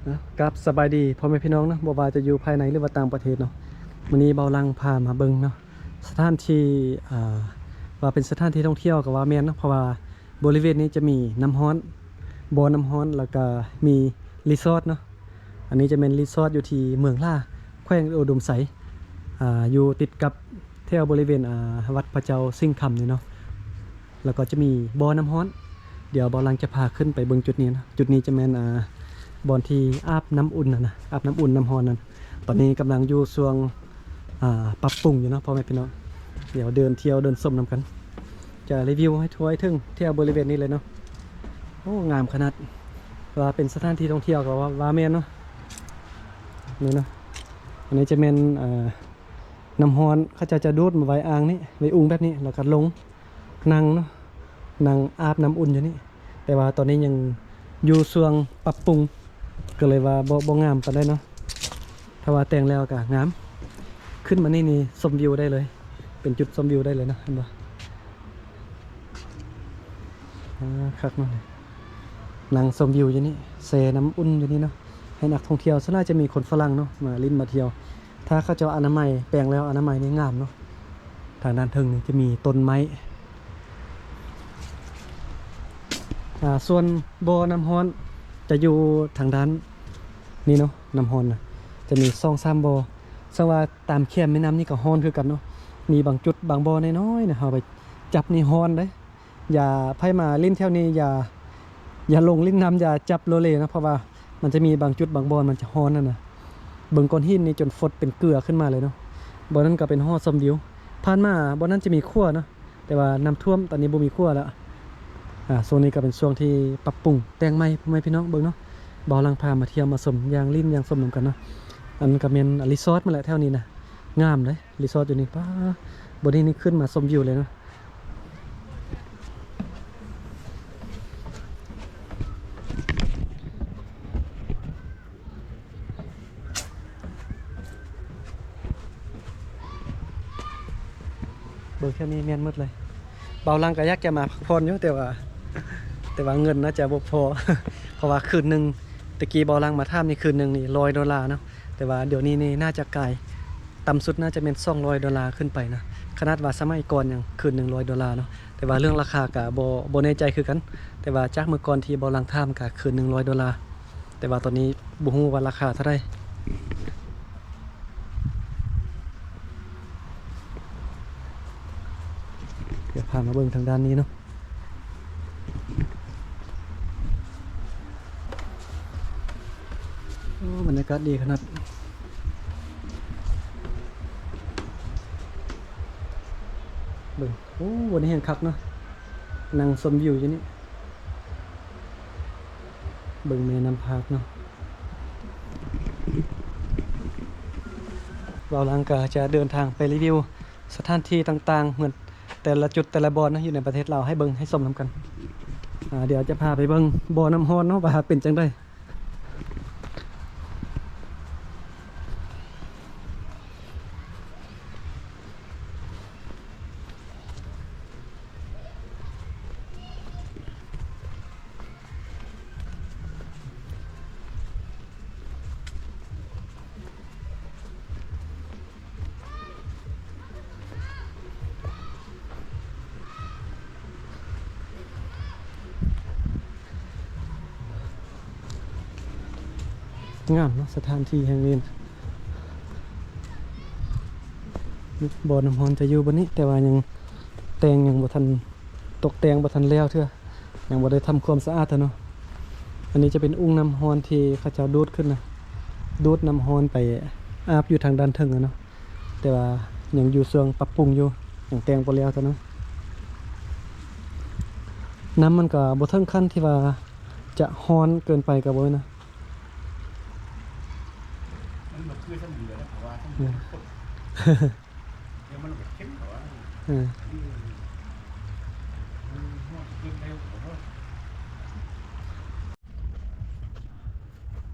ນະ ກາບສະບາຍດີພໍ່ແມ່ພີ່ນ້ອງເນາະ ບໍ່ວ່າຈະຢູ່ພາຍໃນ ຫຼືວ່າຕ່າງປະເທດເນາະ. ມື້ນີ້ເບົາຫຼັງພາມາເບິ່ງເນາະ ສະຖານທີ່ ອ່າ ວ່າເປັນສະຖານທີ່ທ່ອງທ່ຽວກໍວ່າແມ່ນເນາະ ເພາະວ່າບໍລິເວນນີ້ຈະມີນ້ຳຮ້ອນ ບໍ່ນ້ຳຮ້ອນ ແລ້ວກະມີຣີສອດເນາະ. ອັນນີ້ຈະແມ່ນຣີສອດຢູ່ທີ່ເມືອງຫຼາ ແຂວງອຸດົມໄຊ ອ່າ ຢູ່ຕິດກັບແຖວບໍລິເວນ ອ່າ ວັດພະເຈົ້າສິງຄຳນີ້ເນາະ. ແລ້ວກໍຈະມີບໍ່ນ້ຳຮ້ອນ ດຽວເບົາຫຼັງຈະພາຂຶ້ນໄປເບິ່ງຈຸດນີ້ນະ. ຈຸດນີ້ຈະແມ່ນ ອ່າ ບ່ອນທີ່ອາບນ້ຳອຸ່ນນະ ອາບນ້ຳອຸ່ນນ້ຳຮ້ອນນັ້ນ. ຕອນນີ້ກຳລັງຢູ່ຊ່ວງ ອ່າ ປັບປຸງຢູ່ເນາະ ພໍ່ແມ່ພີ່ນ້ອງ. ດຽວເດີນທ່ຽວເດີນຊົມນຳກັນ ຈະຣີວິວໃຫ້ທົ່ວໃຫ້ເຖິງແຖວບໍລິເວນນີ້ເລີຍເນາະ. ໂອ້ ງາມຂະໜາດ ວ່າເປັນສະຖານທີ່ທ່ອງທ່ຽວກໍວ່າ ວ່າແມ່ນເນາະ. ນີ້ເນາະ ອັນນີ້ຈະແມ່ນ ອ່າ ນ້ຳຮ້ອນ ເຂົາເຈົ້າຈະດູດມາໄວ້ອ່າງນີ້ ໄວ້ອຸ່ງແບບນີ້ ແລ້ວກໍລົງນັ່ງເນາະ ນັ່ງອາບນ້ຳອຸ່ນຢູ່ນີ້. ແຕ່ວ່າຕອນນີ້ຍັງຢູ່ຊ່ວງປັບປຸງ ກໍເລີຍວ່າບໍ່ ບໍ່ງາມປານໃດເນາະ. ຖ້າວ່າແຕ່ງແລ້ວກໍງາມ ຂຶ້ນມານີ້ນີ້ຊົມວິວໄດ້ເລີຍ ເປັນຈຸດຊົມວິວໄດ້ເລີຍເນາະ ເຫັນບໍ່? ອ່າ ຄັກເນາະ ນັ່ງຊົມວິວຢູ່ນີ້ ແຊ່ນ້ຳອຸ່ນຢູ່ນີ້ເນາະ ໃຫ້ນັກທ່ອງທ່ຽວ. ສ່ວນຫຼາຍຈະມີຄົນຝຣັ່ງເນາະ ມາຫຼິ້ນມາທ່ຽວ. ຖ້າເຂົາເຈົ້າອະນາໄມ ແປງແລ້ວອະນາໄມນີ້ງາມເນາະ. ທາງດ້ານເທິງນີ້ຈະມີຕົ້ນໄມ້ ອ່າ ສ່ວນບໍ່ນ້ຳຮ້ອນຈະຢູ່ທາງດ້ານນີ້ເນາະ. ນ້ຳຮ້ອນນະ ຈະມີສອງສາມບໍ່ ເຊິ່ງວ່າຕາມແຄມແມ່ນ້ຳນີ້ກໍຮ້ອນຄືກັນເນາະ. ມີບາງຈຸດບາງບໍ່ນ້ອຍໆນະ ເຮົາໄປຈັບນີ້ຮ້ອນເດ້. ຢ່າ ໃຜມາຫຼິ້ນແຖວນີ້ ຢ່າ ຢ່າລົງຫຼິ້ນນ້ຳ ຢ່າຈັບໂລເລເນາະ ເພາະວ່າມັນຈະມີບາງຈຸດບາງບ່ອນມັນຈະຮ້ອນຫັ້ນນະ. ເບິ່ງກ້ອນຫີນນີ້ຈົນຟົດເປັນເກືອຂຶ້ນມາເລີຍເນາະ. ບ່ອນນັ້ນກໍເປັນຫໍຊົມວິວ ຜ່ານມາບ່ອນນັ້ນຈະມີຂົວເນາະ ແຕ່ວ່ານ້ຳຖ້ວມ ຕອນນີ້ບໍ່ມີຂົວແລ້ວ. ອ່າ ຊ່ວງນີ້ກໍເປັນຊ່ວງທີ່ປັບປຸງແຕ່ງໃໝ່ ພໍ່ແມ່ພີ່ນ້ອງເບິ່ງເນາະ. ເບົາຫຼັງພາມາທ່ຽວມາຊົມ ຍ່າງຫຼິ້ນຍ່າງຊົມນຳກັນເນາະ. ອັນນັ້ນກໍແມ່ນຣີສອດມາແຫຼະ ແຖວນີ້ນະ ງາມເດ້ ຣີສອດຢູ່ນີ້. ປ້າ ບ່ອນນີ້ນີ້ຂຶ້ນມາຊົມວິວເລີຍເນາະ. ເບິ່ງແຖວນີ້ແມ່ນໝົດເລີຍ. ເບົາຫຼັງກໍຢາກຈະມາພັກຜ່ອນຢູ່ ແຕ່ວ່າ ແຕ່ວ່າເງິນໜ້າຈະບໍ່ພໍ ເພາະວ່າຄືນໜຶ່ງ ແຕ່ກີ້ເບົາຫຼັງມາຖາມນີ້ ຄືນໜຶ່ງນີ້ຮ້ອຍໂດລາເນາະ. ແຕ່ວ່າດຽວນີ້ນີ້ໜ້າຈະກາຍ ຕ່ຳສຸດໜ້າຈະແມ່ນສອງຮ້ອຍໂດລາຂຶ້ນໄປນະ. ຂະໜາດວ່າສະໄໝກ່ອນຍັງຄືນໜຶ່ງຮ້ອຍໂດລາເນາະ ແຕ່ວ່າເລື່ອງລາຄາກະບໍ່ ບໍ່ແນ່ໃຈຄືກັນ. ແຕ່ວ່າຈາກເມື່ອກ່ອນທີ່ເບົາຫຼັງຖາມກະຄືນໜຶ່ງຮ້ອຍໂດລາ ແຕ່ວ່າຕອນນີ້ບໍ່ຮູ້ວ່າລາຄາເທົ່າໃດ. ດຽວພາມາເບິ່ງທາງດ້ານນີ້ເນາະ. ໂອ້ ບັນຍາກາດດີຂະໜາດ ເບິ່ງ. ໂອ້ ບ່ອນນີ້ແຮ່ງຄັກເນາະ ນັ່ງຊົມວິວຢູ່ນີ້. ເບິ່ງແມ່ນ້ຳພາກເນາະ. ເບົາຫຼັງກະຈະເດີນທາງໄປຣີວິວສະຖານທີ່ຕ່າງໆ ເໝືອນແຕ່ລະຈຸດແຕ່ລະບ່ອນເນາະ ຢູ່ໃນປະເທດລາວ ໃຫ້ເບິ່ງໃຫ້ຊົມນຳກັນ. ອ່າ ດຽວຈະພາໄປເບິ່ງບໍ່ນ້ຳຮ້ອນເນາະ ວ່າເປັນຈັ່ງໃດ. ງາມເນາະ ສະຖານທີ່ແຫ່ງນີ້ນະ. ບໍ່ນ້ຳຮ້ອນຈະຢູ່ບ່ອນນີ້ ແຕ່ວ່າຍັງແຕ່ງ ຍັງບໍ່ທັນ ຕົກແຕ່ງບໍ່ທັນແລ້ວເທື່ອ ຍັງບໍ່ໄດ້ທຳຄວາມສະອາດເທື່ອເນາະ. ອັນນີ້ຈະເປັນອຸ່ງນ້ຳຮ້ອນທີ່ເຂົາເຈົ້າດູດຂຶ້ນນະ ດູດນ້ຳຮ້ອນໄປອາບຢູ່ທາງດ້ານເທິງຫັ້ນເນາະ. ແຕ່ວ່າຍັງຢູ່ຊ່ວງປັບປຸງຢູ່ ຍັງແຕ່ງບໍ່ແລ້ວເທື່ອເນາະ. ນ້ຳມັນກໍບໍ່ເຖິງຂັ້ນທີ່ວ່າຈະຮ້ອນເກີນໄປກໍບໍ່ນະ. ມັນບໍ່ຄືທາງເໜືອນະ ເພາະວ່າທາງເໜືອນ ເອີ ມັນເຂົ້ມ ດຽວມັນກໍເຂັ້ມກວ່າ ເອີ ອັນນີ້ມັນຮ້ອນເກີນໄປ.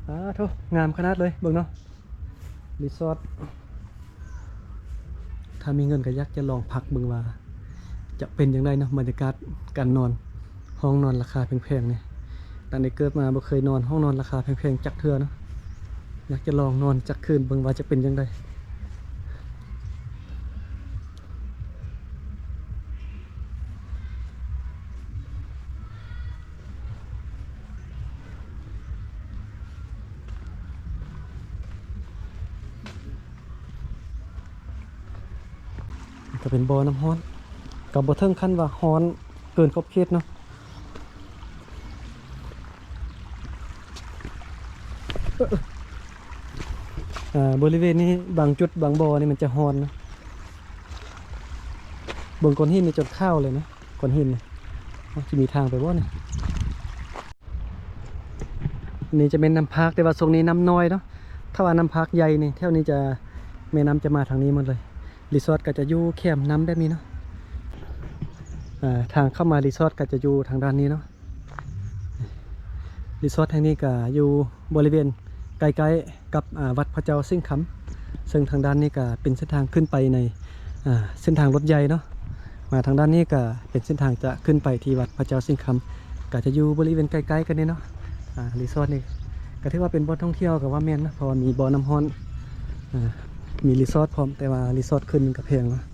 ອ້າໂທ້ ງາມຂະໜາດເລີຍ ເບິ່ງເນາະ ຣີສອດ. ຖ້າມີເງິນກໍຢາກຈະລອງພັກເບິ່ງວ່າຈະເປັນຈັ່ງໃດເນາະ ບັນຍາກາດການນອນ ຫ້ອງນອນລາຄາແພງໆນີ້. ຕັ້ງແຕ່ເກີດມາບໍ່ເຄີຍນອນຫ້ອງນອນລາຄາແພງໆຈັກເທື່ອເນາະ. ຢາກຈະລອງນອນຈັກຄືນເບິ່ງວ່າຈະເປັນຈັ່ງໃດ. ກໍເປັນບໍ່ນ້ຳຮ້ອນ ກໍບໍ່ເຖິງຂັ້ນວ່າຮ້ອນເກີນຂອບເຂດເນາະ. ເອີ ບໍລິເວນນີ້ບາງຈຸດບາງບໍ່ນີ້ມັນຈະຮ້ອນນະ. ເບິ່ງກ້ອນຫີນນີ້ຈົນຂາວເລີຍນະ ກ້ອນຫີນນີ້. ເອົ້າ ຊິມີທາງໄປບໍ່ນີ້? ນີ້ຈະແມ່ນນ້ຳພາກ ແຕ່ວ່າຊ່ວງນີ້ນ້ຳນ້ອຍເນາະ. ຖ້າວ່ານ້ຳພາກໃຫຍ່ນີ້ ແຖວນີ້ຈະ ແມ່ນ້ຳຈະມາທາງນີ້ໝົດເລີຍ. ຣີສອດກໍຈະຢູ່ແຄມນ້ຳແບບນີ້ເນາະ. ເອີ ທາງເຂົ້າມາຣີສອດກໍຈະຢູ່ທາງດ້ານນີ້ເນາະ. ຣີສອດແຫ່ງນີ້ກໍຢູ່ບໍລິເວນໃກ້ໆກັບ ອາ ວັດພະເຈົ້າສິງຄຳ ເຊິ່ງທາງດ້ານນີ້ກໍເປັນເສັ້ນທາງຂຶ້ນໄປໃນ ອາ ເສັ້ນທາງລົດໃຫຍ່ເນາະ. ມາທາງດ້ານນີ້ກໍເປັນເສັ້ນທາງຈະຂຶ້ນໄປທີ່ວັດພະເຈົ້າສິງຄຳ ກໍຈະຢູ່ບໍລິເວນໃກ້ໆກັນນີ້ເນາະ. ອາ ຣີສອດນີ້ກໍຖືວ່າເປັນບ່ອນທ່ອງທ່ຽວກໍວ່າແມ່ນນະ ເພາະວ່າມີບໍ່ນ້ຳຮ້ອນ ອາ ມີຣີສອດພ້ອມ ແຕ່ວ່າຣີສອດຄືນໜຶ່ງກໍແພງເນາະ.